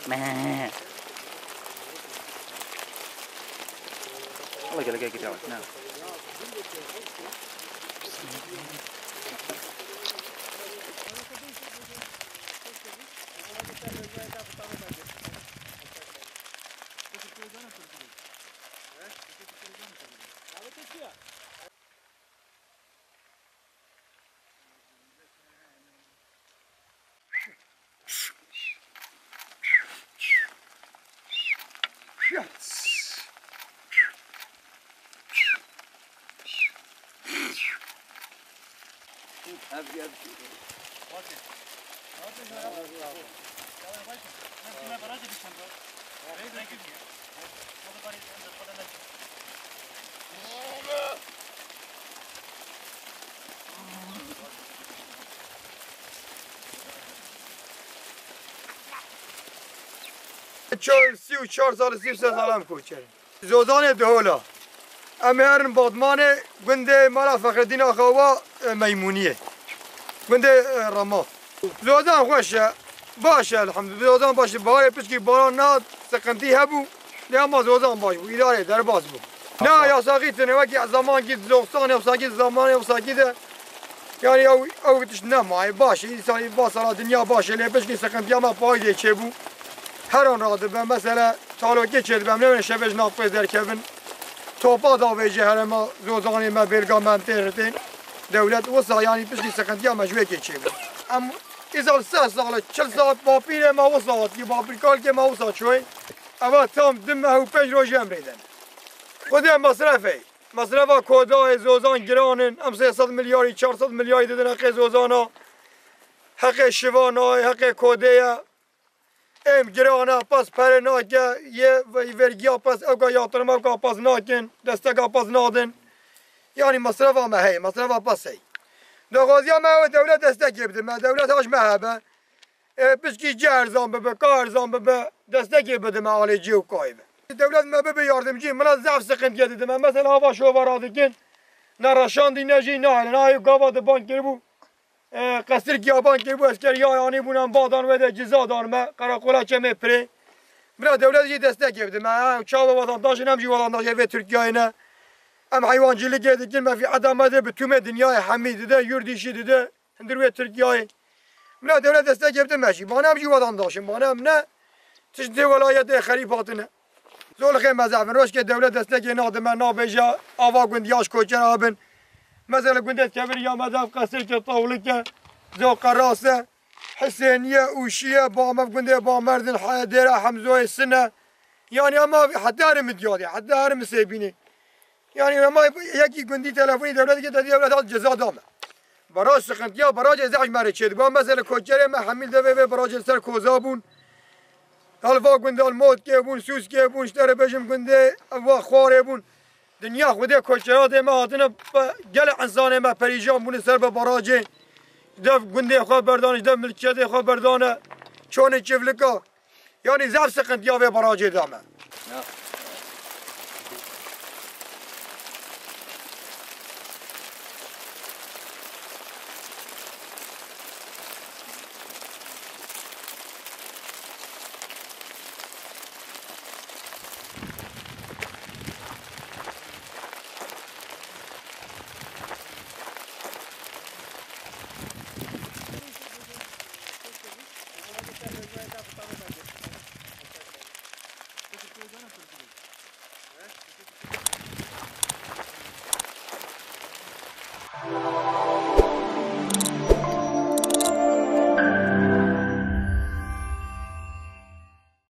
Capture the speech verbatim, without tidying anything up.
Meh. Wala gelek gelek gelek. Na. Çar, sî û çar sal, sî û sê sal em koçer in. Zozanê Dihola. Em ê herin Badmanê, gundê mala Fexreddîn Axawa, e, Meymûniyê. Gundê, e, Rema. Zozan xweş e. Baş e, elhamdulillah. Zozan baş e. Baharê piçkî baran nehad, sıkıntı hebû. Lê ama zozan baş bû. Îdare derbas bû. Ne, yasaxî tune, wekî zamankî doksan, yasaxî zamanê yasaxî de. Yani ew, ew tişt nemaye. Baş e, însan va sala dinya baş e, lê piçkî sıkıntıya me payîzê çêbû. Her an radibe, mesela, talokê çêdibe, em newêne şevê ji nav xwe derkevin. Topa davêje herêma zozanê me, bêlga me em tê ritên. Dewlet wisa, yani piçkî sıkıntıya me ji wê kê çêbû. Em îsal seh sal e, çil sal bapîrê me wisa hatiye, bapîrkalkê me wisa çûye. Eva tam du meh û pênc rojî em rê den. Xwedê mesref e. Mesrefa kodayê zozan giran in. Em sê sed milyarî, çar sed milyarî didin heqê zozana. Heqê şiva nayê, heqê kodê ye. Êm giran e, pes pere nake, yê ve-, vergiya pes ewka yatırım ewka pes nakin, desteka pes nadin. Yani mesrefa me heye, mesrefa pes heye. Daxwaziya me ew e, dewlet destekê bide me, dewlet haş me hebe. E, piçkî cî erzan bibe, ka erzan bibe, destekê bide me alê cî û kayê be. Dewlet me bibe yardimcî, mina zehf sıkıntıya dide me. Mesela hava şova radikin, ne reşandî ne jî nahêlin. Ayê gava de ban kiribû, e, qesirkî ya ban kiribû, esker ya yanî bûn em badan wê de ciza dan me, qereqola çemê pirê. Bila dewlet jî destekê bide me. Ha, çawa vatandaşin em jî vatandaşê vê Tirkiyeyê ne. Em heywancîlikê dikin, me fî eda me de bi tûmê dinyayê hemî dide, yurdîşî dide. Hundir wê Tirkiyeyê. Bila dewlet destek yaptı me jî. Bana em jî vatandaşım. Bana em ne tiştê welayetê xerîb hatine. Zolixê me zehf in. Roşkê dewlet destekê nadime, nabêje ava gund yaş koçer abin. Mesela gundê Kevir ya me zehf Qesirke, Tawlike, Zoqerase, Hisêniye, Uşiye, Bamev gundê Bamerdin, he-, Dêra Hemzoyê Sine. Yani ama heta herim diyadê, heta herim sêbînê. Yani ama yekî gundî telefonî dewletê kir, dewlet hat ceza da me. Baraj sıkıntıya, barajê zehf me re çêdiba. Mesela koçerê me hemî devê vê barajê li ser koza bûn. Hal va gundal Motkê bûn, Sûskê bûn, ji te re bêjim gundê va Xwarê bûn. Dinya Xwedê koçeratê me hatine, be-, gelek insanê me perîşan bûne ser be barajê. Ji dev gundê xwe berdane, ji dev milkiyetê xwe berdane. Çonê çivlika. Yani zaf sıkıntıya vê barajê da me.